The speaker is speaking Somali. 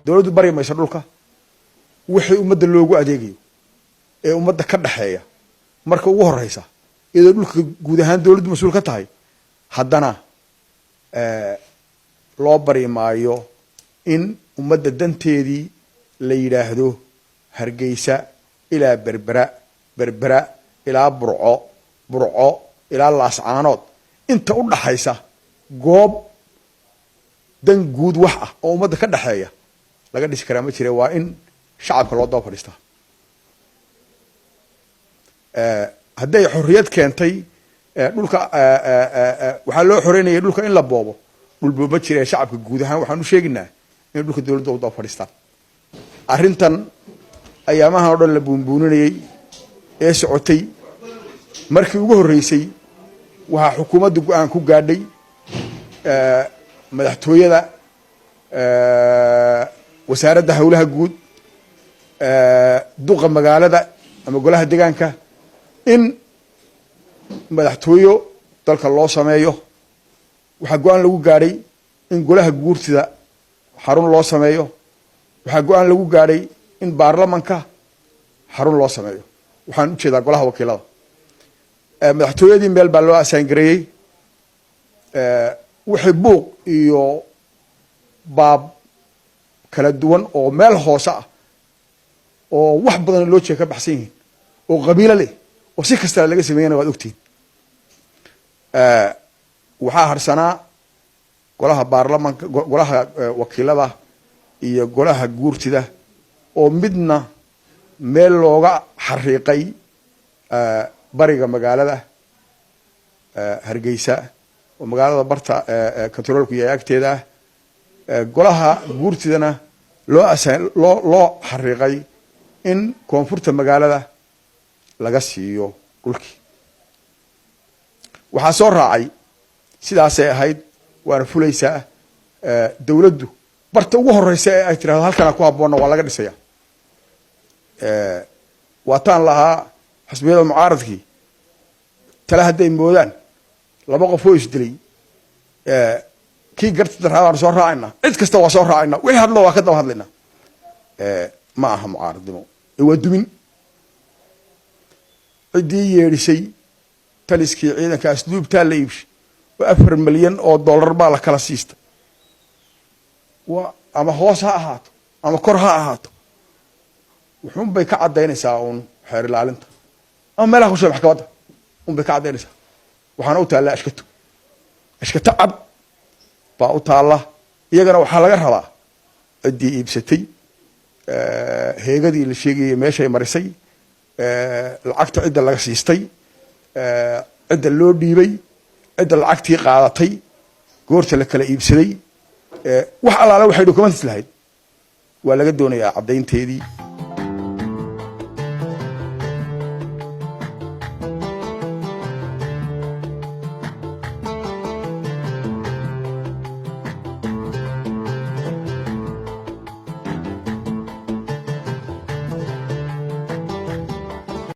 Dowladdu bari mayso dhulka. Wixii ummadda loogu adeegayo ee ummadda ka dhexeeya, marka ugu horeysa, iyadoo dhulka guud ahaan dowladdu mas-uul ka tahay, haddana loo bari maayo in ummadda danteedii la yidhaahdo Hargeysa ilaa Berbera, Berbera ilaa Burco, Burco ilaa Laascaanood, inta u dhaxaysa goob dan guud wax ah oo ummadda ka dhexeeya laga dhisi karaa ma jire. Waa in shacabka loo daba fadhiistaa. Hadday xorriyad keentay dhulka, waxaa loo xoreynaya dhulka in la boobo. Dhulboob ma jire. Shacabka guud ahaan waxaan u sheegaynaa in dhulka dowladda u daba fadhiistaan. Arrintan ayaamahan oo dhan la buunbuuninayey ee socotay, markii ugu horreysay waxaa xukuumadda go-aan ku gaadhay, madaxtooyada, wasaaradda howlaha guud, duqa magaalada ama golaha degaanka, in madaxtooyo dalka loo sameeyo. Waxaa go-aan lagu gaadhay in golaha guurtida xarun loo sameeyo. Waxaa go-aan lagu gaadhay in baarlamanka xarun loo sameeyo, waxaan ujeedaa golaha wakiilada. Madaxtooyadii meel baa loo asaangareeyey. Wixii buuq iyo baab kala duwan oo meel hoose ah oo wax badan loo jeeda ka baxsan yihiin oo qabiilo leh oo si kastala laga sameeyana, waad ogtihiin. Waxaa harsanaa golaha baarlamanka, golaha wakiilada iyo golaha guurtida, oo midna meel looga xariiqay bariga magaalada Hargeysa oo magaalada barta controlku yahay agteeda ah, golaha guurtidana loo asa loo xariiqay in koonfurta magaalada laga siiyo dhulkii. Waxaa soo raacay, sidaasay ahayd, waana fulaysaa. Dowladdu barta ugu horeysa ee ay tirahdo halkana ku habboonna waa laga dhisaya. Waataan lahaa xisbiyada mucaaradkii tale hadday moodaan laba qof oo isdilay, kii garta daraa baanu soo raacayna, cid kasta waa soo raacayna, wixii hadlo waa ka daba hadlayna. Ma aha mucaaradnimo ee waa dumin. Ciddii yeedhisay taliskii ciidanka asluubtaa la iibshay oo $4 milyan baa la kala siistay, wa ama hoos ha ahaato ama kor ha ahaato, wuxuun bay ka caddaynaysaa uun xeer ilaalinta ama meelaha kusheeg maxkamadda un bay ka caddaynaysaa. Waxaana u taalla ashkato, ashkato cad baa u taalla. Iyagana waxaa laga rabaa ciddii iibsatay, heegadii la sheegayay meeshay marisay, lacagta cidda laga siistay, cidda loo dhiibay, cidda lacagtii qaadatay, goorta la kala iibsaday, wax allaale waxay documents lahayd waa laga doonayaa caddaynteedii.